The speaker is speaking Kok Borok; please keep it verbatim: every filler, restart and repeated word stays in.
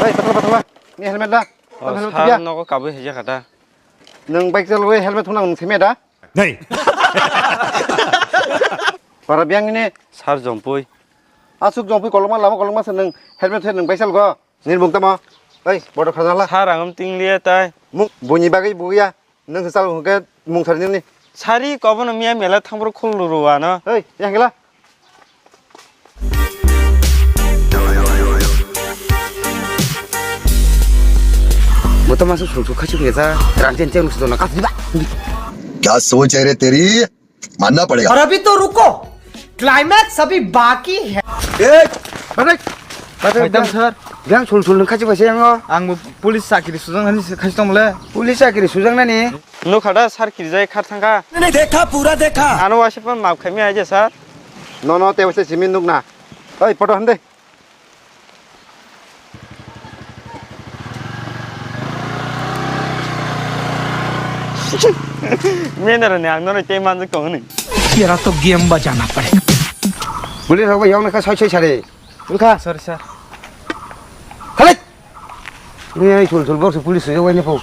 Hey, pathala, pathala. Ni helmet da? Oh, helmet sir, thupya? Nogo kabui hijak kha da. Nwng bike chalwi helmet thumna nwng simi da? Hey. Para biyang ni. Sir Jompui. Asuk Jompui kolokma lama kolokma se nwng helmet thai nwng bike chalgo. Nini mung tamo? Ei, bodo khajala. Sir, ang tinglia tai. Mung buni bagwi buya. Nwng se chal hwnkhe mung sar nini. Sari kobono miya mela thangbro khul ruwa no. Ei, yang gela. Boto masu sung sung khachu kesa. Rang chen chen su dona kas diba. क्या सोच है रे तेरी? मानना पड़ेगा। और अभी तो रुको, क्लाइमैक्स अभी बाकी है। Hey, Patrick, Patrick, Kaitam, sir. Biang sul sul nung khachi bai se yango. Ang bo police chakri sujang nani se khachi tong le. Police chakri sujang nani. No khada sir kirjai khar thangkha. नहीं देखा, पूरा देखा। Ano wase pon map khaimi aje sir. No, no, te wase simi nuk na. Oi, photo hande. Menara ni ang nono tei manjak tongo ni. तेरा तो गेम बजाना पड़ेगा। Police rok bai yong nokha soi soi sari. Ulkha. Sorry sir. Khalid. Ni ai thul thul box police yo wai ni pho.